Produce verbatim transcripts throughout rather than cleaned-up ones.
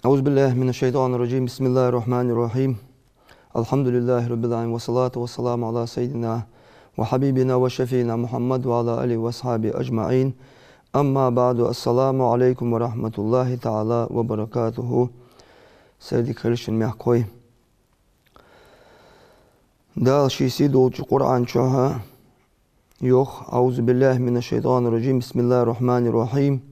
أعوذ بالله من الشيطان الرجيم. بسم الله الرحمن الرحيم. الحمد لله رب العالمين، والصلاة والسلام على سيدنا وحبيبنا وشفيعنا محمد وعلى آله وأصحابه أجمعين. أما بعد، السلام عليكم ورحمة الله تعالى وبركاته. Сайре дика хийла шун, мехкахой. Дала ший сийдолча Къуръан чу йоах: أعوذ بالله من الشيطان الرجيم. بسم الله الرحمن الرحيم.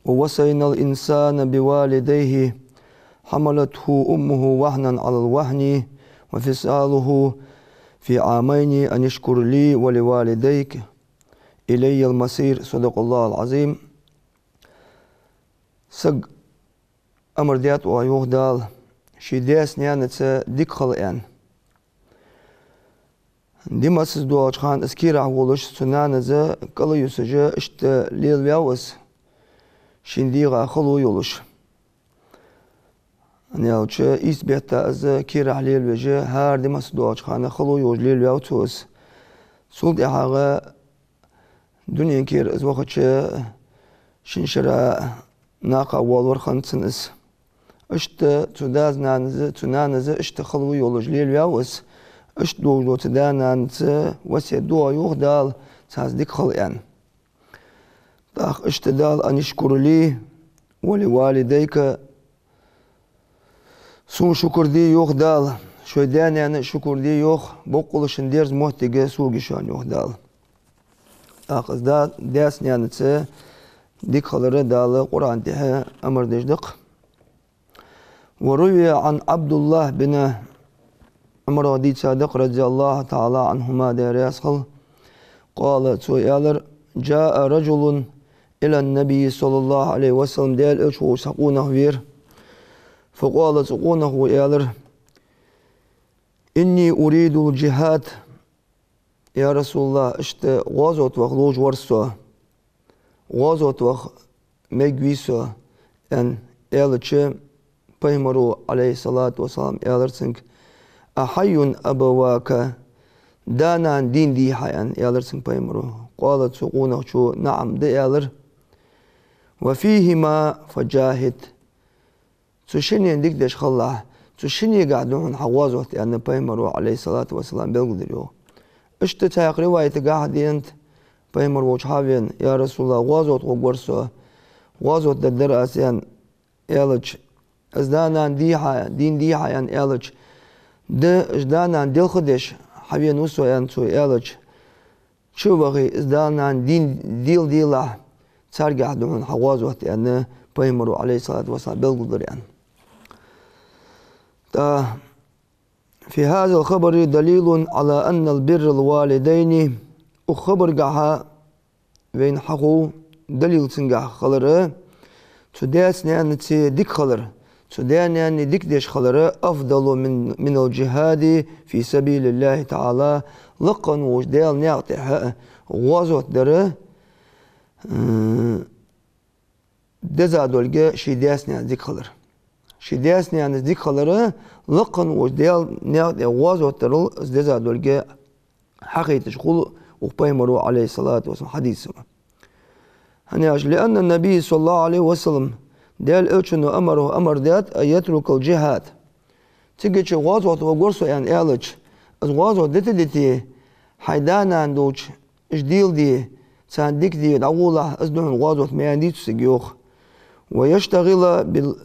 ووصينا الإنسان بوالديه حملته أمه وهنا على وهن وفصاله في عامين أن اشكر لي ولوالديك إلي المصير. صدق الله العظيم. Саг амар даьд оаха, йоах Дала, ший даьца-наьнаца дика хила аьнна. Ди массаза доагӀача хана из кийрахь волаш, цу нанас кӀалюсаш, иштта лелаваьв из, шийна дегӀа хало йолаш. ХӀана аьлча, ийс бетта из кийрахь лелавеш, хӀара ди массаза доагӀача хана хало йолаш лелаваьв цо из. Цул тӀехьагӀа дунен кера из вахача, шин шера накха воалавар хиннад цунна из. Иштта цу дас-нанас, цу нанас иштта хало йолаш лелаваьв из. Иштта долаш дола цу да-нанаца васкет ду оаха, йоах Дала, царца дика хила аьнна. ТӀаккха иштта Дала: أن اشكر لي ولوالديك. Сона шукур де, йоах Дала, шоай даь-наьна а шукур де, йоах, боккъала шун дерза моттиге сога а шоана, йоах Дала. ТӀаккха из да-, даьца-наьнаца дика хилар Дала Къуръан тӀа амар деш да-кх. وروي عن عبد الله بن Ӏумарах дийцад-кх, رضي الله تعالى عنهما, Даьла раьза хилва, قال, цо аьлар: جاء رجل إلى النبي صلى الله عليه وسلم, Даьла Элча волча цхьа къонах вера. فقال, цу къонахо аьлар: إني أريد الجهاد. Я РасулаллахӀ, иштта гӀазот ваха ловш вар со, гӀазот ваха мегаш вий со, аьнна, аьлча, Пайхамаро, عليه الصلاة والسلام, аьлар цунга: أحي أبواك, да-нана дийна дий хьа, аьнна, аьлар цунга Пайхамаро. قال, цу къонахчо: نعم, да, аьлар. وفيهما فجاهد. Цу шиннена дика деш хилалахь, цу шиннегахь да хьона хьа гӀазот, аьнна, Пайхамаро, عليه الصلاة والسلام, белгалдир, йоах. Иштта цхьаькха риваятагахь денад, Пайхамар волча хьавена: я РасулаллахӀ, гӀазот гӀоргвар со, гӀазот дергдар аз, аьнна, аьлча, из да-нана дий хьа, дийна дий хьа, аьнна, аьлча, да, уж да-нана делха деш хьавена ва со, аьнна, цо аьлча, чу а вахе, из да-нана дийна, дийла делахь, царгахь да хьона хьа гӀазот, аьнна, Пайхамаро, عليه الصلاة والسلام, белгалдир, аьнна. ТӀаккха: في هذا الخبر دليل على أن بر الوالدين. Укх хабаргахь вайна хьахов далил цунгахь хилар, цу даьца-наьнаца дика хилар, цу даь-наьна дика деш хилар أفضل من، من الجهاد في سبيل الله تعالى, лакха волча Даьла наькъа тӀа гӀазот дар, э, деза долга ший даьца-наьнаца дика хилар. Ший даьца-наьнаца дика хилар лакха волча Даьла наькъа тӀа гӀазот дарал из деза долга хьахайташ хул укх Пайхамаро, عليه الصلاة والسلام, хьадисо. ХӀана аьлча, لأن النبي صلى الله عليه وسلم, Даьла Элчано амар, амар даьд, أن يترك الجهاد. Цигача гӀазот вагӀар со, аьнна, аьлча, из гӀазот дита-дите, хьай да-нана долча уж дийла де, царна дика де дӀагӀолахь, из да хьона гӀазот ма аьннадий цо цига, йоах. ويشتغل بال،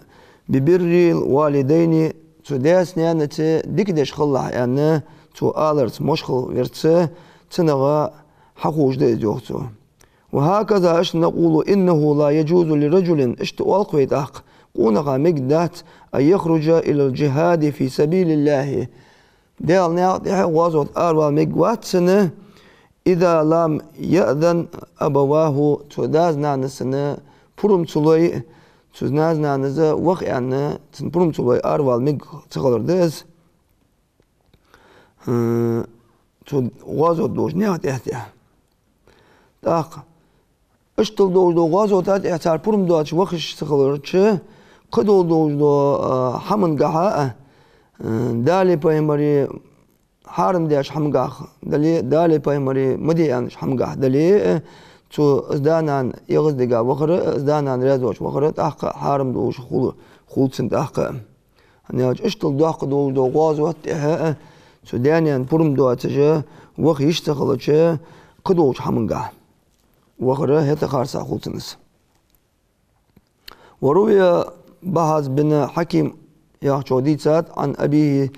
ببر الوالدين, цу даьца-наьнаца дика деш хилалахь, аьнна, цо аларца, мошхал верца, цунах хьаховш да из, йоах цо. وهكذا, иштта, نقول إنه لا يجوز لرجل, иштта оал-кх вай тӀаккха, къонаха мегаргдац, أن يخرج إلى الجهاد في سبيل الله. Даьла наькъа тӀа гӀазот аравала мегаргвац цунна, إذا لم يأذن أبواه, цу дас-нанас цунна пурам ца лой, цу дас-нанас ваха аьнна, цунна пурам ца лой аравала мегаргдац, ца хилар да из. Э, цу гӀазот долча наькъа тӀа. ТӀаккха иштта долаш дола гӀазота тӀа цар пурам доацаш вахаш ца хиларца, кхыдола долаш дола, а, хӀамангахьа, а, э, Даьлеи Пайхамареи хьарам даьча хӀамангахьа дале, Даьлеи Пайхамареи ма де аьннача хӀамангахьа дале, э, цу из да-нана эгӀаздига вахар а, из да-нана раьза воацаш вахар а тӀаккха а хьарам долаш хул, хул цунна тӀаккха а. ХӀана аьлча иштта доккха долаш дола гӀазот тӀехьа а, цу даь-наьна пурам доацаш а, ваха йиш ца хилча, кхыдолча хӀамангахьа вахар а хӀаьта харцахьа хул цунна из. وروي بهز بن حكيم яхачо дийцад عن أبيه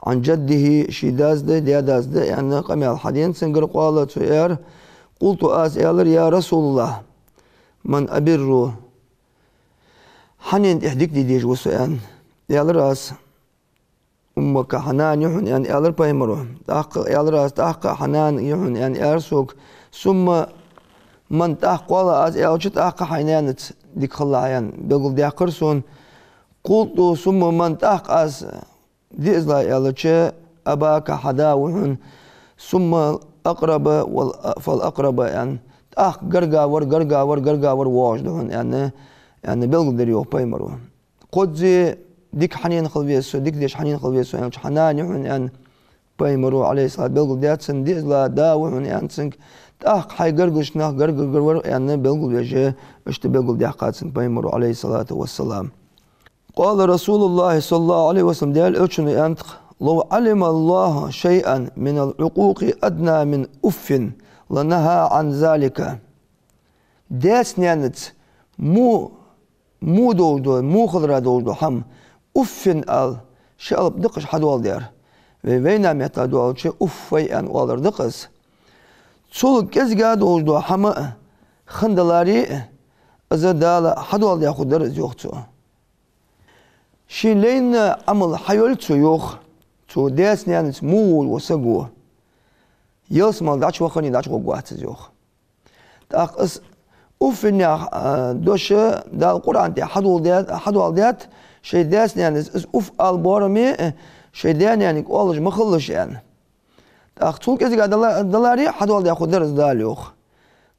عن جده, ший дас да, даь-дас да, аьнна, къамаьл хьадена цунгара, قال, цо аьлар: قلت, аз аьлар: يا رسول الله، من أبر؟ Хьанна тӀехьа дика де дезаш ва со, аьнна. Аьлар аз: أمك, хьа нана я хьона, аьнна, аьлар пайхамаро. ТӀаккха аьлар аз: тӀаккха хьа нана я хьона, аьнна, аьлар сога. ثم من, тӀаккха, قال, аз аьлча, тӀаккха хьай наьнаца дика хилалахь, аьнна, белгалдаьккхар сона. قلت: ثم من, тӀаккха аз диъазле аьлча, أباك, хьа да ва хьона, ثم الأقرب وال-, فالأقرب, аьнна. ТӀаккха гаргавар, гаргавар, гаргавар воагӀаш да хьона, аьнна, аьнна, белгалдир йоах пайхамаро. Кхозза дика хьанна хила веза со, дика деш хьанна хила веза со аьлча, хьа нана я хьона, аьнна, пайхамаро, عليه الصلاة, белгалдаьд цунна, диъазле да ва хьона, аьнна, цунга, тӀаккха хьай гаргарча нах гаргагӀа вар, аьнна, белгалвеш, иштта белгалдаьккхад цунна пайхамаро, عليه الصلاة والسلام. قال رسول الله صلى الله عليه وسلم, Даьла Элчано аьннад-кх: لو علم الله شيئا من العقوق أدنى من أف لنهى عن ذلك. Даьца-наьнаца му, му долаш дола, му хилара долаш дола хӀама, уффин ала, ши алап даккхаш хьадоаладаьр. Вай вайна меттала доалача, уффай аьнна оалар да-кх из. Цул кӀезига долаш дола хӀама а хинна даларе а, из Дала хьадоаладаь хургдар из, йоах цо. Шийна лайна Ӏамал хьайойла цо, йоах, цу даьца-наьнаца му волаш вола саго, ялсмала дӀачуваххане дӀачугӀоргвац из, йоах. ТӀаккха из уффин яха, а, дош Дала Къуръан тӀа хьадоаладаьд, хьадоаладаьд, шоай даьца-наьнаца из уфф ала боараме а шоай даь-наьнага оалаш ма хилалаш, аьнна. ТӀаккха цул кӀезига дала-, даларе а хьадоаладаь хургдар из Дала, йоах.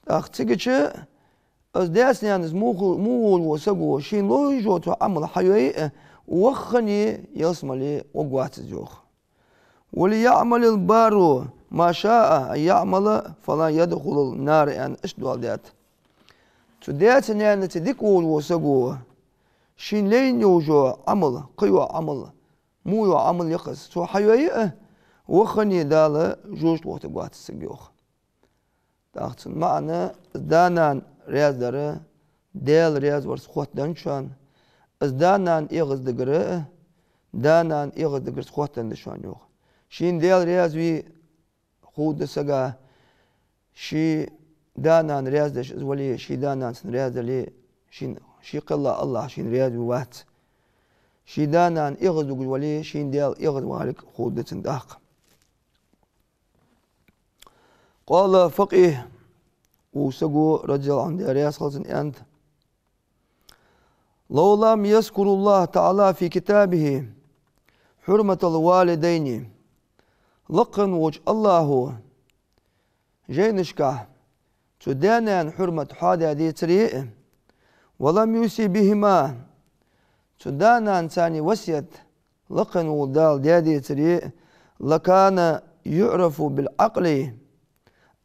ТӀаккха цигача из даьца-наьнаца му ху-, му волаш вола саго шийна ловш йола цу Ӏамал хьайой а, ваххане ялсмале гӀоргвац из, йоах. وليعمل البار ما شاء أن يعمل فلن يدخل النار, аьнна, иштта доаладаьд. Цу даьца-наьнаца дика волаш вола саго шийна лайна йолаш йола Ӏамал, кхы йола Ӏамал, му йола Ӏамал я-кх из, цо хьайой а, ваххане Дала жожагӀате вахийтаргвац из саг, йоах. ТӀаккха цун маӀан: из да-нана раьза дар Даьла раьза варца хоттаденна шоана, из да-нана эгӀаздигар а да-нана эгӀаздигарца хоттаденна да шоана, йоах. Шийна Даьла раьза ве ховргда сага, ший да-нана раьза деш из вале, ший да-нана цунна раьза дале, шийна, ший кхелла АллахӀ шийна раьза ве вац. Ший да-нана эгӀаздугаш вале, шийна Даьла эгӀазвахар ховргда цунна тӀаккха. قال الفقيه, укх саго, رضي الله عنه, Даьла раьза хилва цунна, аьннад: لو لم يذكر الله تعالى في كتابه حرمة الوالدين, лакха волча АллахӀо жайнашка цу даь-наьна хьурмат хьоахадаь децаре а, ولم يوص بهما, цу да-нанацара васкет лакха волча Дала даь децаре а, لكان يعرف بالعقل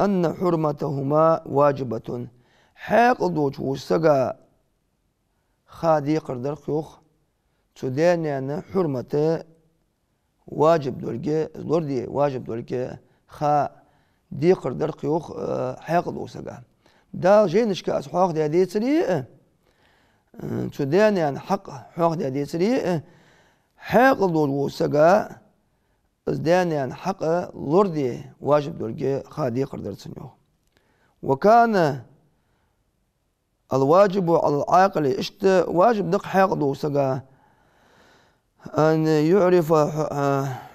أن حرمتهما واجبة. Хьаькъал долаш волча сага ха декхар дар-кх, йоах, цу даь-наьна хьурмат важиб долга, лораде важиб долга ха декхар дар-кх, йоах, э, хьаькъал долча сага. Дала жайнашка из хьоахадаь децаре а, э, цу даь-наьна хьакъ хьоахадаь децаре а, хьаькъал долаш волча сага из даь-наьна хьакъ лораде важиб долга ха декхар дар цунна, йоах. وكان الواجب على العاقل, иштта важиб да-кх хьаькъал долча сага, أن يعرف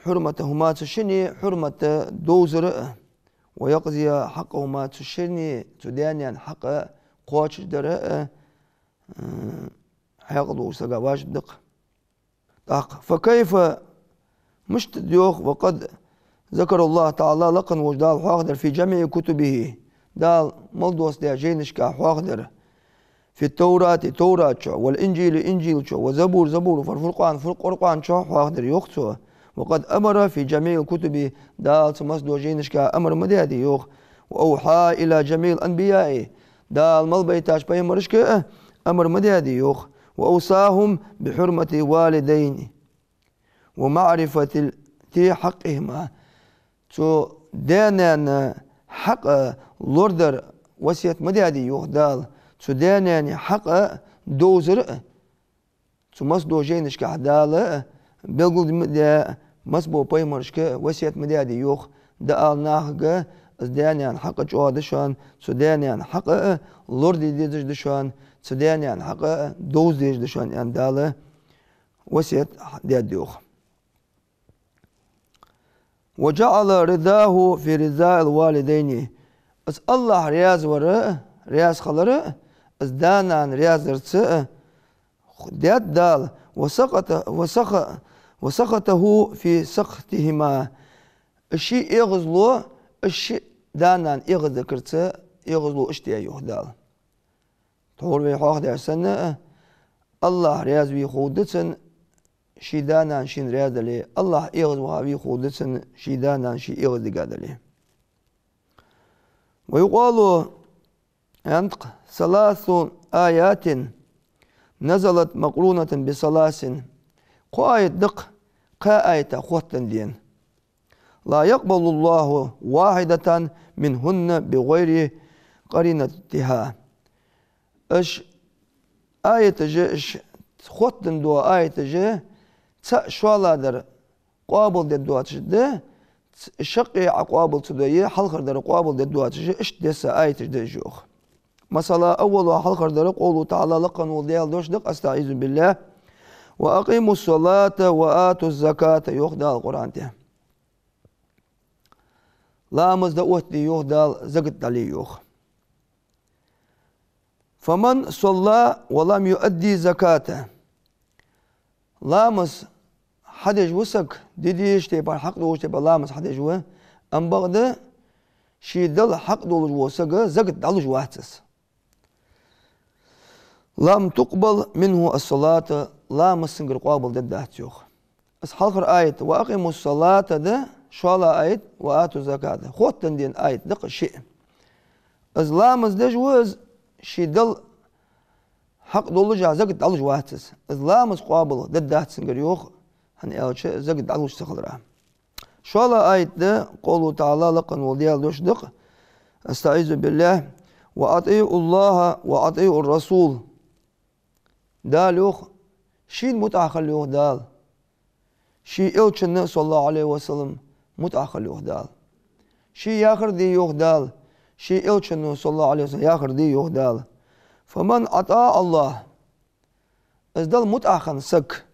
حرمتهما, цу шинне хьурмат довзар а, ويقضي حقهما, цу шинне, цу даь-наьна хьакъ кхоачашдар а, э, хьаькъал долча сага важиб да-кх. ТӀаккха, فكيف, мишта да, йоах, وقد ذكر الله تعالى, лакха волча Дала хьоахадаьр, في جميع كتبه, Дала мел доссадаь жайнашка хьоахадаьр, في التوراة, Товрат чу, والإنجيل, Инжил чу, والزبور, Забур, والفرقان, Фур-, Къуръан чу хьоахадаьр, йоах цо. وقد أمر في جميع الكتب, Дала цу массадолча жайнашка амар ма даьдий, йоах. وأوحى إلى جميع الأنبياء, Дала мел байтача пайхамарашка а амар ма даьдий йоах, وأوصاهم بحرمة الوالدين ومعرفة حقهما. Цу даь-наьна хьакъ лорадар васкет ма даьдий йоах Дала, цу даь-наьна хьакъ довзар а. Цу массадолча жайнашка Дала белгалдаь ма даьдий, массаболча пайхамарашка васкет ма даьдий йоах, дӀаала нахага из даь-наьна хьакъ чӀоагӀа да шоана, цу даь-наьна хьакъ а лораде дезаш да шоана, цу даь-наьна хьакъ а довза дезаш да шоана, аьнна Дала васкет даьд йоах. وجعل رضاه في رضا الوالدين. Из АллахӀ раьза вар а, раьза хилар а, из да-нана раьза варца а даьд Дала, وسخط-, وسخ-, وسخطه في سخطهما. Ший эгӀазло, ший да-нана эгӀаздакарца эгӀазло иштта я йоах Дала. Тхьовра вай хьоахадаьр санна а, АллахӀ раьза ве ховргда цунна ший да-нана шийна раьза дале, АллахӀ эгӀазваха ве ховргда цунна ший да-нана ший эгӀаздига дале. ويقال, аьннад-кх, ثلاث آيات نزلت مقرونة بثلاث. Кхо аят да-кх кхаь аятах хоттаденна. لا يقبل الله واحدة منهن بغير قرينتها. Уж аяташ, уж хоттаденна дола аяташ, цаӀ шоллагӀдар къоабалдергдоацаш да, ц-, шаккхе Ӏа къоабал ца дой, хьалхардар къоабалдергдоацаш, иштта десса аяташ да уж йоах. Масала, أولها, хьалхардар, قوله تعالى, лакха вола Даьла дош да-кх, أستعيذ بالله: وأقيموا الصلاة وآتوا الزكاة, йоах Дала Къуръан тӀа. Ламаз дӀаоттаде йоах Дала, закат дӀале йоах. فمن صلى ولم يؤد الزكاة. Ламаз хьадеш ва саг, де дезача тайпара, хьакъ долча тайпара ламаз хьадеш ва, амма бакъда ший Далла хьакъ долаш вола саг закат дӀалуш вац из. لم تقبل منه الصلاة, ламаз цунгара къоабалдергдац йоах. Из хьалхара аят وأقيموا الصلاة да, шоллагӀа аят وآتوا الزكاة да. Хоттаденна аят да-кх шиъ. Из ламаз деш ва из, ший Далла хьакъ долаш а закат дӀалуш вац из. Из ламаз къоабалдергдац цунгара йоах, хӀана аьлча закат дӀалуш ца хилара. ШоллагӀа аят да, قوله تعالى, лакха вола Даьла дош да-кх, أستعيذ بالله: وأطيعوا الله وأطيعوا الرسول. Дала йоах, шийна мутӀахьа хила йоах Дала. Ший Элчанна, صلى الله عليه وسلم, мутӀахьа хила йоах Дала. Ший яхар де йоах Дала. Ший Элчанна, صلى الله عليه وسلم, яхар де йоах Дала. فمن أطاع الله, из Далла мутӀахьа хинна саг,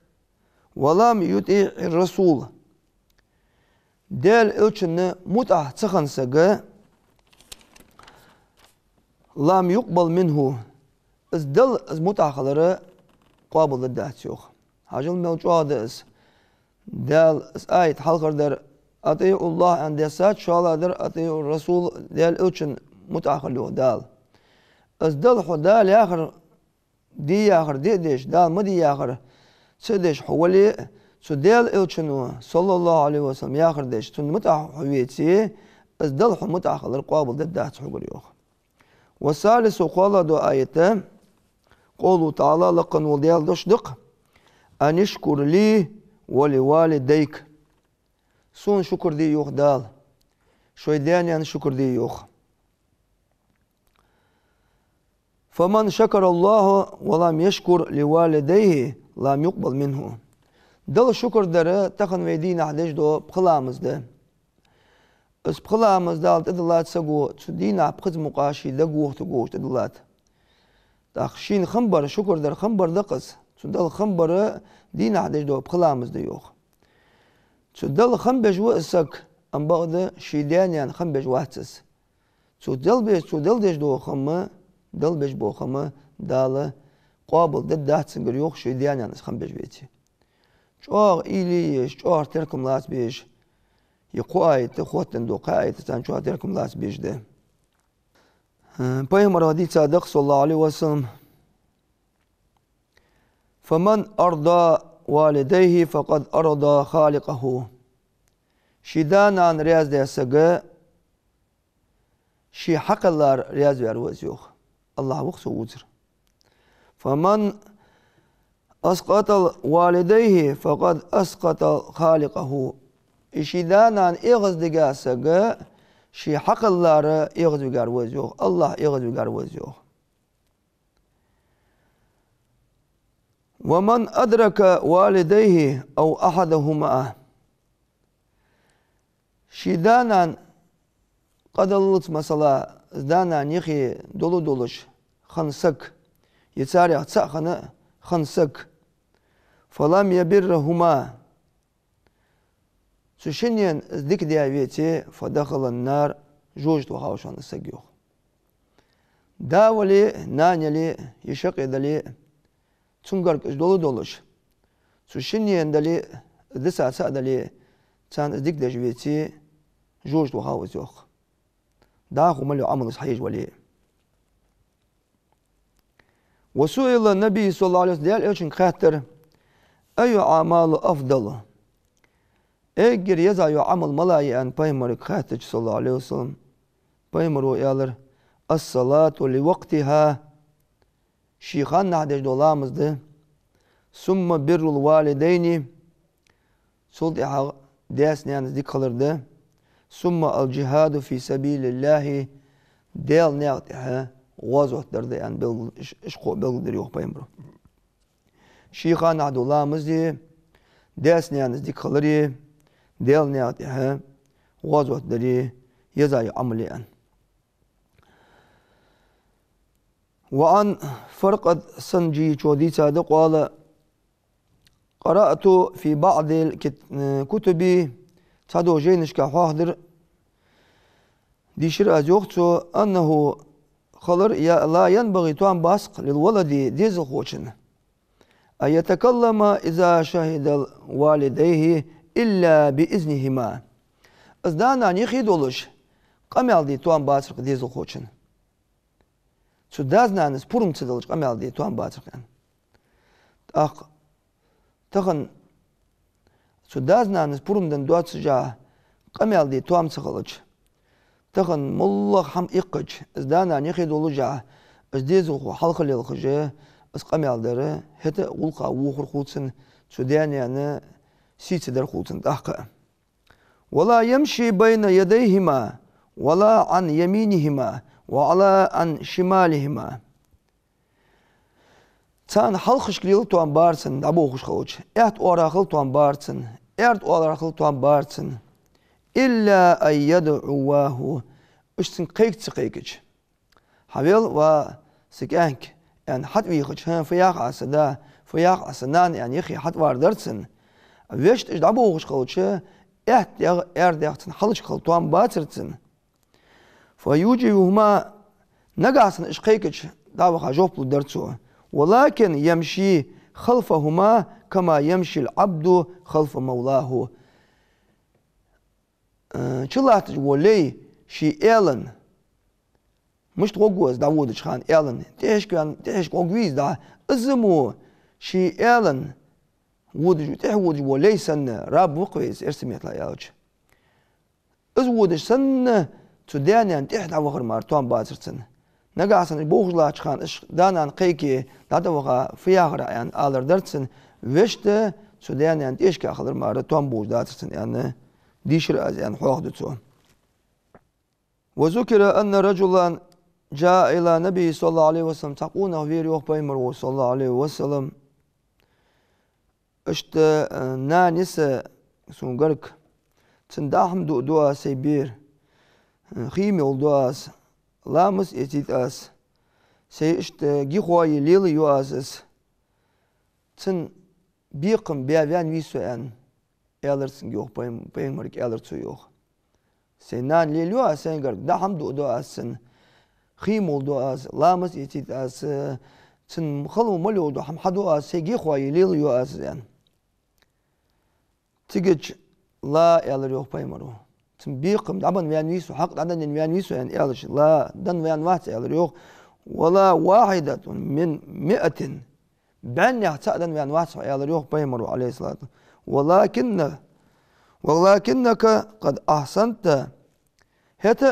ولم يطع الرسول, Даьла Элчанна мутӀахьа ца хинна саг, لم يقبل منه, из Далла из мутӀахьа хилар къоабалдергдац йоах. Хьажал, мел чӀоагӀа да из. Дала из аят хьалхардар أطيعوا الله аьнна дессад, шоллагӀдар أطيعوا الرسول, Даьла Элчанна мутӀахьа хила йоах Дала. Из Далла хьо Дала яхар де яхар де а деш, Дала ма де яхар ца деш хьо вале а, цу Даьла Элчано, صلى الله عليه وسلم, яхар деш, цунна мутӀахьа хьо веце, из Далла хьо мутӀахьа хилар къоабалдергдац хьогара йоах. والثالث, кхоалагӀа дола аят, قوله تعالى, лакха вола Даьла дош да-кх: أن اشكر لي ولوالديك. Сона шукр де йоах Дала, шоай даь-наьна шукр де йоах. فمن شكر الله ولم يشكر لوالديه لم يقبل منه. Далла шукр дар тахан вай дийнахьа деш дола пхи ламаз да. Из пхи ламаз Дала тӀадиллад саго, цу дийнахьа пхезза мукъагӀа ший дог вохийтаргволаш тӀадиллад. ТӀаккха шийна хам бар, шукр дар хам бар да-кх из. Цу Далла хам бар дийнахьа деш дола пхи ламаз да йоах. Цу Далла хам беш ва из саг, амма бакъда ший даь-наьна хам беш вац из. Цу Далла беш, цу Далла деш дола хам, Далла беш бола хам Дала къоабалдергдац цунгара йоах, ший даь-наьна из хам беш веце. ЧӀоагӀа уйла е езаш, чӀоагӀа теркам лаца безаш, из кхо аят, хоттаденна дола кхо аят, царна чӀоагӀа теркам лаца безаш да. Э, Пайхамара дийцад-кх, صلى الله عليه وسلم: فمن أرضى والديه فقد أرضى خالقه. Ший да-нана раьза даь саг, ше хьакхеллар раьза ваьр ва из, йоах. АллахӀ ва-кх цо вувцар. فمن أسخط والديه فقد أسخط خالقه. Из ший да-нана эгӀаздигача сага ше хьакхеллар эгӀазвигар ва из, йоах, АллахӀ эгӀазвигар ва из, йоах. ومن أدرك والديه أو أحدهما. Ший да-нана къадаллалца, масала, из да-нана юхе дола долаш хинна саг, е царех цаӀ хинна хинна саг, فلم يبرهما, цу шиннена из дика даь веце, فدخل النار, жожагӀате вахав шоана из саг, йоах. Да вале а, нана яле а, е шаккхе дале а, цунгара из дола долаш, цу шиннена дале а, из дисача цаӀ дале а, царна из дика деш веце, жожагӀате вахав из, йоах. ДӀахо мел йола Ӏамал из хьаеш вале а. وسئل النبي صلى الله عليه وسلم, Даьла Элчанга хаьттар: أي الأعمال أفضل؟ Эггара еза йола Ӏамал малагӀа я, аьнна, пайхамарга хаьттача, صلى الله عليه وسلم, пайхамаро аьлар: الصلاة لوقتها, ший ханнахьа деш дола ламаз да, ثم بر الوالدين, цул тӀехьагӀа даьца-наьнаца дика хилар да, ثم الجهاد في سبيل الله, Даьла наькъа тӀа гӀазот дар да, аьнна, белгал-, иш-, ишкъо белгалдир, йоах, пайхамаро. Ший ханнахьа дола ламази, даьца-наьнаца дика хилари, Даьла наькъа тӀа гӀазот дари еза йола Ӏамал я, аьнна. وعن فرقد السنجي, цо дийцад, قال: قرأت في بعض الكت-, الكتب, цхьадолча жайнашка хьоахадир, дийшар аз, йоах цо, أنه, хилар, я-, لا ينبغي, тоам бац-кх, للولد, дезалхочун, أن يتكلم إذا شهد والديه إلا بإذنهما. Из да-нана юхе долаш къамаьл де тоам бацар-кх дезалхочун, цу даьца-наьнаца пурам ца делча къамаьл де тоам бацар-кх, аьнна. ТӀаккха тахан цу даьца-наьнаца пурам денна доацаш а къамаьл де тоам ца хилча, тахан моллагӀа хӀама иккхача, из да-нана юхе долаш а, из дезалхо хьалха лелхаш а, из къамаьл дар хӀаьта а гӀулакха вохар хул цунна, цу даь-наьна сий ца дар хул цунна тӀаккха а. ولا يمشي بين يديهما ولا عن يمينهما ولا عن شمالهما. Царна хьалхашка лела тоам бацар цунна, дӀаболхаш хилча, аьтта оагӀорахьа хила тоам бацар цунна, аьрда оагӀорахьа хила тоам бацар цунна. إلا أن يدعواه, уж цунга кхайка ца кхайкача. «Хьавел, ва са кӀаьнк», аьнна, хьатӀавийхача, «ХӀа, фу йоах Ӏа, са да, фу йоах Ӏа, са нана?» аьнна, юхе хьатӀавар дар цунна. Вешта уж дӀаболхаш хилча, аьттехьа, аьрдехьа цунна хьалхашка хила тоам бацар цунна. فيجيبهما, нагахьа санна уж кхайкача, дӀаваха жоп лургдар цо. ولكن يمشي خلفهما كما يمشي العبد خلف مولاه. Э, чулатташ вола лай ший аьлан мишта гӀоргва из дӀаводача хана, аьлан тӀехьашка ваьнна, тӀехьашка гӀоргвий из дӀа, из мо ший аьлан водаш, тӀехьа водаш вола лай санна, раб ва-кх вай из, эрсий меттала аьлча. Из водаш санна, цу даь-наьна тӀехьа дӀавахар мара тоам бацар цунна. Нагахьа санна болхаш латтача хана, уж да-нана кхайке, дӀатӀаваха, фу яхар Ӏа аьнна, алар дар цунна. Вешта цу даь-наьна тӀехьашка хилар мара тоам болаш дацар цунна, аьнна, дийшар аз, аьнна, хьоахаду цо. وذكر أن رجلا جاء إلى النبي صلى الله عليه وسلم, цхьа къонах вера, йоах, Пайхамара, صلى الله عليه وسلم. Иштта, э, нана я са, сона гарга. Цун даа хӀама дуаду аз, сай бер. Э, хий моладу аз, ламаз эцийт аз. Сай иштта гихои лелайо аз из. Цун бекхам баь ваьнна вий со, аьнна, аьлар цунга, йоах, пайм-, Пайхамарга аьлар цо, йоах. Сай нана лелайо аз сайна гарга, даа хӀама дуаду аз цун, хий моладу аз, ламаз эцийт аз, цун хала ма леладу хӀама хьаду аз, сай гихои лелайо аз из, аьнна. Цигача: «لا», аьлар, йоах, Пайхамаро. Цун бекхам дӀабенна ваьнна вий со, хьакъ дӀаденна ваьнна вий со, аьнна, аьлча: «لا», денна ваьнна вац, аьлар, йоах. «ولا واحدة من مائة». БӀаьннех цаӀ денна ваьнна вац хьо, аьлар, йоах, Пайхамаро, عليه الصلاة. «ولكن، ولكنك قد أحسنت». ХӀаьта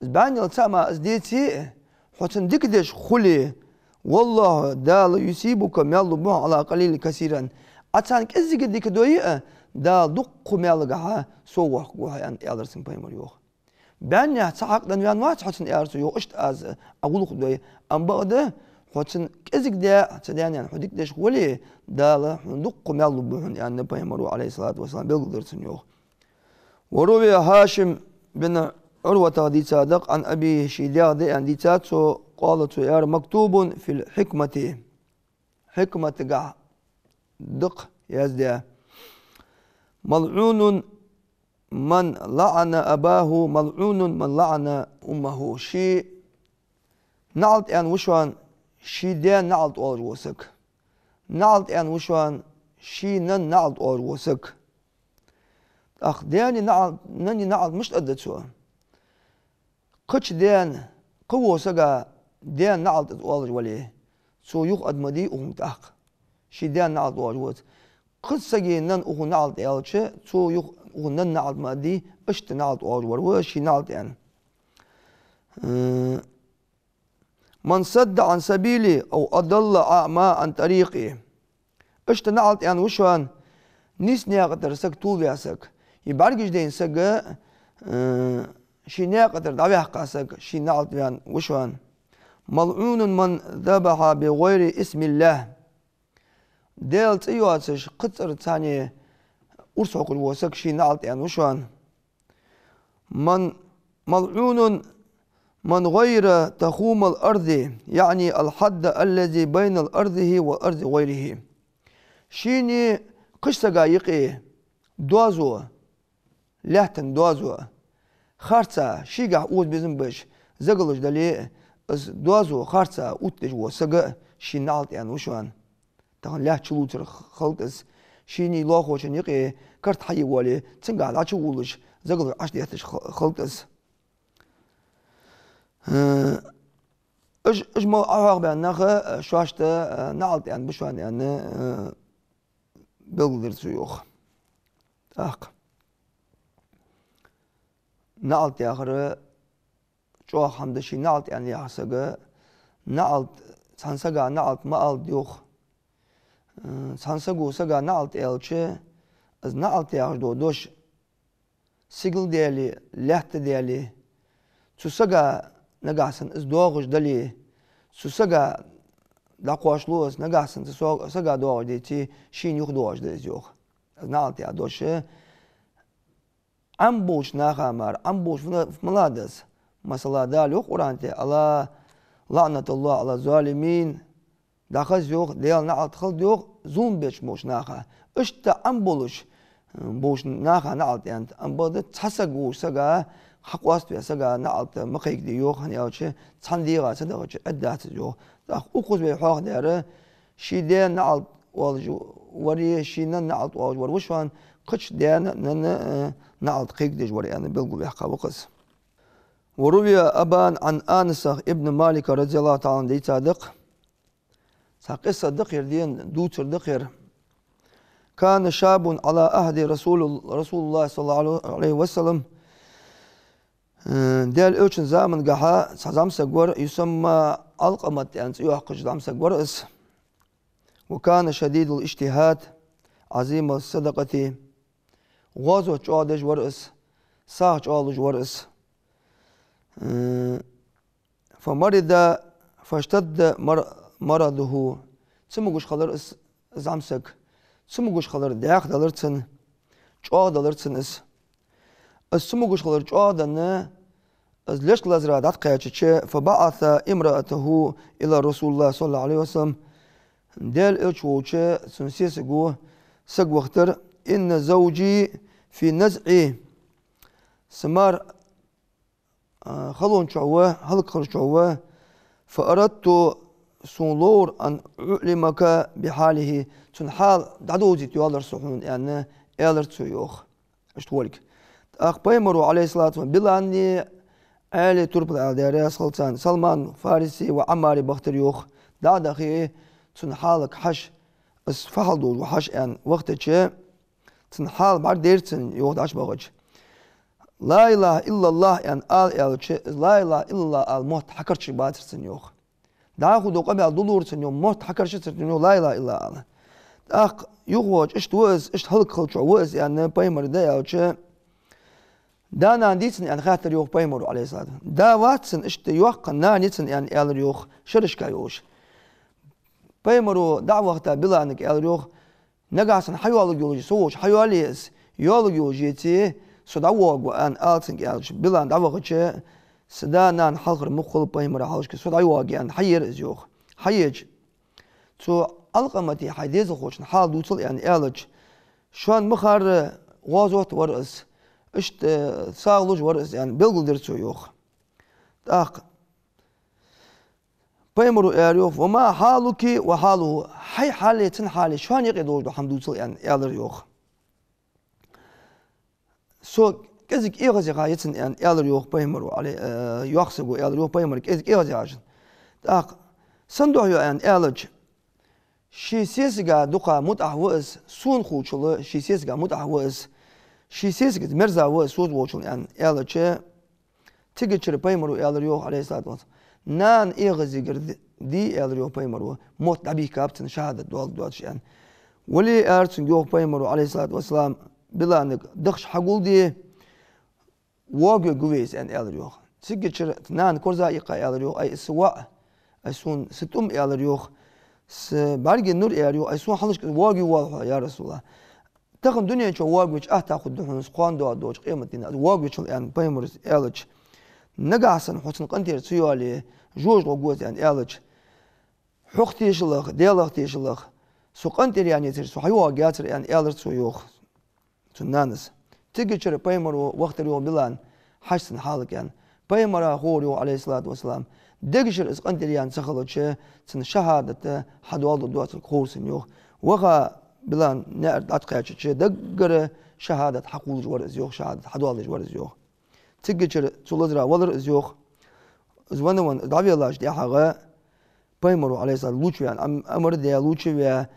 а Из бӀаьннел цаӀ ма из деце а, хьо цунна дика деш хуле, والله, Дала, يثيبك, маьл лу хьона, على القليل كثيرا. Ӏа царна кӀеззига дика дой а, Дала дуккха маьлагахьа совгӀат хургва хьа, аьнна, аьлар цунга пайхамара, йоах. БӀаьннех цхьа хьакъ денна ваьнна вац хьо цунна, аьлар цо, йоах, иштта аз Ӏа гӀулакх дой, амма бакъда хьо цунна кӀезига даь а ца даьнна, аьнна, хьо дика деш хуле, Дала хьона дуккха маьл лургба хьона, аьнна, пайхамара, عليه الصلاة والسلام, белгалдир цунна, йоах. وروي هشام بن عروة, дийцад, عن أبيه, ший даьх да аьнна дийцад цо, قال, цо аьлар: مكتوب في الحكمة, хьикматагахь да-кх яздаь: ملعون من لعن أباه، ملعون من لعن أمه. Ший наӀалт аьнна ва шоана ший даь наӀалт оалаш вола саг. НаӀалт аьнна ва шоана ший нанна наӀалт оалаш вола саг. ТӀаккха даьна наӀалт, нанна наӀалт мишта аргда цо? Кхыча даьна, кхыволча сага даьна наӀалт из оалаш вале, цо юха аргда ма дий укхунга тӀаккха. Ший даьна наӀалт оалаш вола саг. Кхыча сага нанна укхунна наӀалт аьлча, цо юха укхунна нанна наӀалт ма аргдий, иштта наӀалт оалаш вар ва ший наӀалт аьнна. Э, من صد عن سبيل أو أضل أعمى عن طريق. Иштта наӀалт аьнна ва шоана нийса наькъа тӀара саг тувлаваь саг, е бӀаргаш дайна саг, э, ший наькъа тӀара дӀаваьккха саг, ший наӀалт ваьнна ва шоана. ملعون من ذبح بغير اسم الله. Даьла цӀи йоацаш, кхыча цӀерца урс хьокхаш вола саг, ший наӀалт аьнна ва шоана. من، ملعون من غير تخوم الأرض، يعني الحد الذي بين أرضه وأرض غيره. Шийнеи кхыча сага юкъеи доазув, лаьттан доазув, харца, шийгахьа оза безам беш загалуш дале, из доазув, харца оттадеш вола саг а ший наӀалт аьнна ва шоана. Тахан лаьтта чулувцар хилда из, шийнеи лоалахочун юкъе карт хьае воале, цунгахьа дӀачувуллаш, загалуш Ӏочудетташ хи-, хилда из. Э, уж, уж мел Ӏохьоахабаьнна нах, э, шоашта, э, наӀалт аьнна ба шоана аьнна, э, белгалдир цо, йоах. ТӀаккха наӀалт яхар чӀоагӀа хӀама да ший наӀалт аьнна яхача сага. НаӀалт, цхьан сага наӀалт ма алалда, йоах. Э, цхьан саго сага наӀалт аьлча, из наӀалт яхаш дола дош сигала даьле, лаьтта даьле, цу сага нагахьа санна из доагӀаш дале, цу сага дӀакхоачалу из, нагахьа санна цу со-, сага доагӀаш деце, шийна юха доагӀаш да из, йоах. Из наӀалт яха дош Ӏам болча наха мара, Ӏам болча фу-, фу ма лада из. Масала, Дала йоах Къуръан тӀа: ألا لعنة الله على الظالمين. ДӀахаз, йоах, Даьла наӀалт хилда, йоах, зулам беш болча наха. Иштта Ӏам болаш, э, болча наха наӀалт аьннад. Амма бакъда цхьа саг вувш сага, хьакъоаставаь сага наӀалт ма кхайкаде, йоах, хӀана аьлча цхьан дегӀа ца дахача Ӏаддац из, йоах. ТӀаккха укхаза вай хьоахадаьр, ший даь наӀалт оалаш вар е ший нанна наӀалт оалаш вар ва шоана, кхыча даьна, нанна, э, наӀалт кхайкадеш вар аьнна белгалваьккха ва-кх из. وروي أبان عن أنس بن مالك رضي الله تعالى عنه, дийцад-кх. Цхьа къисса да-кх ер, дена дувцар да-кх ер. كان شاب على عهد رسول، رسول الله صلى الله عليه وسلم. Э, Даьла Элчан замангахьа цхьа зӀамсаг вар, يسمى Ӏалкъамат аьнна цӀи йоаккхаш зӀамсаг вар из. وكان شديد الاجتهاد عظيم الصدقة. ГӀазот чӀоагӀа деш вар из, сагӀа чӀоагӀа луш вар из. Э, فمرض فاشتد مر-، مرضه. Цамогаш хилар из зӀамсаг. Цамогаш хилар дӀаьха далар цун, чӀоагӀа далар цун из. Из цамогаш хилар чӀоагӀа данна, из лечкъа лазара дӀатӀакхаьчача, فبعث امرأته إلى رسول الله صلى الله عليه وسلم. Даьла Элча волча цун сесаго саг вахийтар: إن زوجي في نزع. Са мар а, халон чу ва, хӀалакхилар чу ва, فأردت, сона ловр, أن أعلمك بحاله, цун хьал дӀадовзийта йоаллар со хьона, аьнна, аьлар цо, йоах. Иштта волга. ТӀаккха Пайхамаро, عليه الصلاة والسلام, Билални Ӏаьлий турпал аьле дера, салцан, Салман Фариси ва Ӏаммари бахийтар, йоах. ДӀа а дахе, цун хьалага хьажа, из фу хьал долаш ва хьажа, аьнна, вахийтача, цун хьал бӀаргадайра цунна, йоах, дӀачубахача. «Ла илахӀа иллаллахӀ» аьнна ала аьлча, из «Ла илахӀа иллаллахӀ» ала мотт хьакарча бацар цунна, йоах. ДӀахо дола къамаьл дуллур цунна, йоах, мотт хьакарча цар цунна, йоах, «Ла илахӀа иллаллахӀ» ала. ТӀаккха юхавоагӀаш иштта ва из, иштта хӀалакхилча ва из аьнна, пайхамара да аьлча, да-нана дий цун аьнна хаьттар, йоах, пайхамаро, Ӏалайхи ссалату. Да вац цун, иштта йоккха нана я цун аьнна аьлар, йоах, шерашка йолаш. Пайхамаро дӀа а вахийта Билалага аьлар, йоах: «Нагахьа санна хьайоалларгйолаш я, со волча хьайоалае из, йоалларгйолаш еце, со дӀавоагӀаргва», аьнна ала цунга аьлча, Билал дӀавахача, са да-нана хьалхара мукъа хул пайхамара хьалхашка, со дӀайоагӀаргья аьнна, хьаера из, йоах. Хьаеча, цу Ӏалкъамата хьай дезалхочун хьал дувцал аьнна аьлча, шоана ма харра гӀазота вар из, иштта сагӀа луш вар из аьнна белгалдир цо, йоах. ТӀаккха пайхамаро аьлар, йоах: «Ва ма хьалуки ва хьалухӀу, хьай хьали, цун хьали, шоана юкъе долаш дола хӀама дувцал», аьнна аьлар, йоах. Со кӀезига эгӀазъяха я цун аьнна аьлар, йоах, пайхамаро, Ӏалай-, э, йоккха саго аьлар, йоах, пайхамара кӀезига эгӀазъяхачун. ТӀаккха сенна духьа я аьнна аьлча, ший сесага дукха мутӀахь ва из, сона хулачул ший сесага мутӀахь ва из, ший сесагаца мерза ва из, соза волчул аьнна аьлча, цигачара пайхамаро аьлар, йоах, Ӏалайхи ссалату вассалам: «Нана эгӀазъергьяр д-, дий», аьлар, йоах, пайхамаро, «мотт дӀабийхкаб цун шахӀадат доаладеш доацаш», аьнна. «Вале», аьлар цунга, йоах, пайхамаро, Ӏалайхи ссалату вассалам, Билалага дахча хьагулде, воагӀаргва вай из аьнна аьлар, йоах. Цигачара нана корзагӀъяьккха аьлар, йоах: «Ай, са воӀ, ай, сона са тӀум», аьлар, йоах, «са бӀарга нур», аьлар, йоах, «ай, сона хьалхашка воагӀаргвоалл хьо, я РасулаллахӀ. Тахан дунен чу воагӀавича, атта хургда хьона са кхоана доагӀа долча къематдийнахьа воагӀавичул», аьнна, пайхамара аьлча, «Нагахьа санна хьо цун къинтӀера ца йоалае, жожагӀате гӀоргва из», аьнна аьлча, «Хьох тешалах, Даьлах тешалах, со къинтӀера яьннаяцар, со хьайоагӀаргьяцар», аьнна аьлар цо, йоах, цун нанас. Цигачара пайхамаро вахийтар, йоах, Билал, хьажа цун хьалага аьнна. Пайхамара ховра, йоах, Ӏалайхи ссалату вассалам, дегашкара из къинтӀера яьнна ца хилча, цун шахӀадат хьадоаладу доацалга ховра цунна, йоах. Ваха Билал наӀар дӀатӀакхаьчача, даггара шахӀадат хьакхувлаш вар из, йоах, шахӀадат хьадоаладеш вар из, йоах. Цигачара цу лазара валар из, йоах. Из венна-венна, из дӀавеллача тӀехьагӀа пайхамаро, Ӏалайхи ссалам, лувчаваьнна, ам-, амар даь, лувчаваь,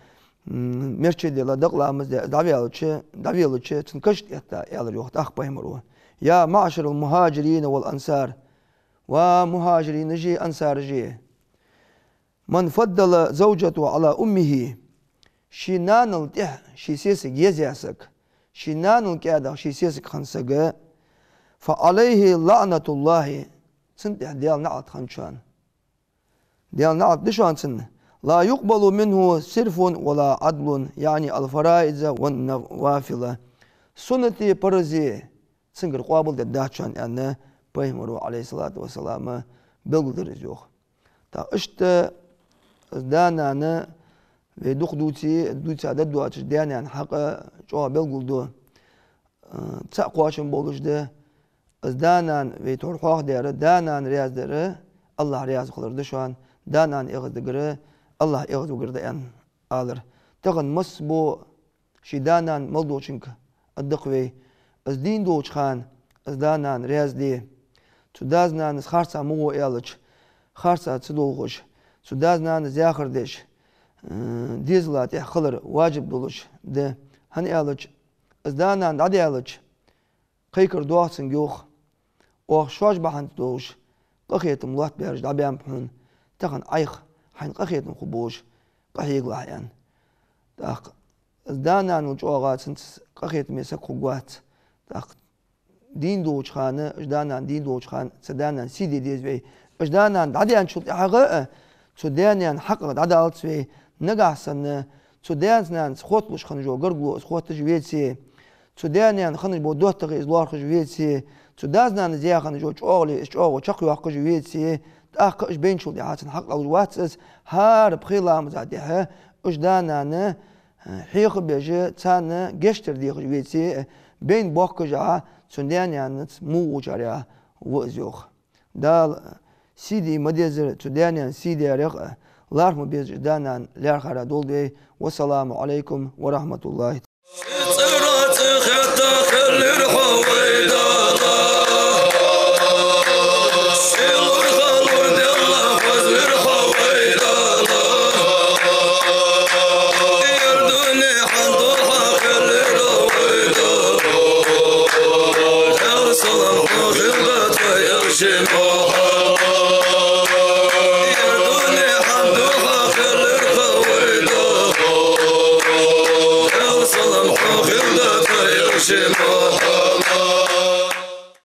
м, маьрча даьлла, дакъа ламаз даь, из дӀавеллача, дӀавеллача, цун каша тӀа этта аьлар, йоах, тӀаккха пайхамаро: «يا معشر المهاجرين والأنصار, ва мухӀажиринаши ансаражи, من فضل زوجته على أمه, ший нанал тӀехьа ший сесаг езаь саг, ший нанал кӀаьдагӀа ший сесаг хинна саг, فعليه لعنة الله, цунна тӀехьа Даьла наӀалт хиннад шоана». Даьла наӀалт да шоана цунна. «لا يقبل منه صرف ولا عدل», яӀни الفرائض والنوافل. Суннатеи парзеи цунгара къоабалдергдац шоана, аьнна, пайхамаро, Ӏалайхи ссалату вассалам, белгалдир из, йоах. ТӀаккха иштта из да-нана вай дукха дувце, дувца дергдоацаш, даь-наьна хьакъ чӀоагӀа белгалду. Э, цхьа кхоачам болаш да, из да-нана вай тӀехьа хьоахадаьр, да-нана раьза дар, АллахӀ раьза хилар да шоана, да-нана эгӀаздигар АллахӀ эгӀазвигар да, аьнна, алар. Тахан масса бо ший да-нана мел долчунга аддакх вай, из дийна долча хана из да-нана раьза де. Цу даьца-наьнаца харцахьа ма гӀо аьлча, харцахьа ца долхаш, цу даьца-наьнаца яхар деш, э, дезала тӀехьа хилар важиб долаш да. ХӀана аьлча, из да-нана дӀадаьлча, кхайкар доагӀа цунга, йоах: «Оаха шоаш бахьан долаш къахетам лоаттабаьраш дӀабаьннаб хьона, тахан Ӏайха хьайна къахетам хургболаш къахьегалахь», аьнна. ТӀаккха из да-нанал чӀоагӀа цунца къахетаме саг хургвац. ТӀаккха дийна долча хана, уж да-нана дийна долча хана, цу да-нанна сий де деза вай. Уж да-нана дӀадаьнначул тӀехьагӀа а, цу даь-наьна хьакъах дӀадалац вай. Нагахьа санна цу даьца-наьнаца хотталуш хинна йола гаргало из хотташ веце, цу даь-наьна хинна бола доттагӀий из лоархӀаш веце, цу даьца-наьнаца яь хинна йола чӀоагӀал из чӀоагӀо чакхйоаккхаш веце, тӀаккха уж байначул тӀехьа цун хьакъ дӀалуш вац из. ХӀара пхи ламаза тӀехьа уж да-нана хьеха а беш, царна гешт дар дехаш веце, байна бохкаш а, цу даь-наьнаца мугӀ вучарех ва из, йоах. Дала сий де ма деззара цу даь-наьна сий даьрех а, лархӀа ма беззара да-нана лаьрхӀара долда вай. Вассаламу Ӏалайкум ва рахьматуллахӀи. ЦӀера цӀи хетта хиллар хьо вай да.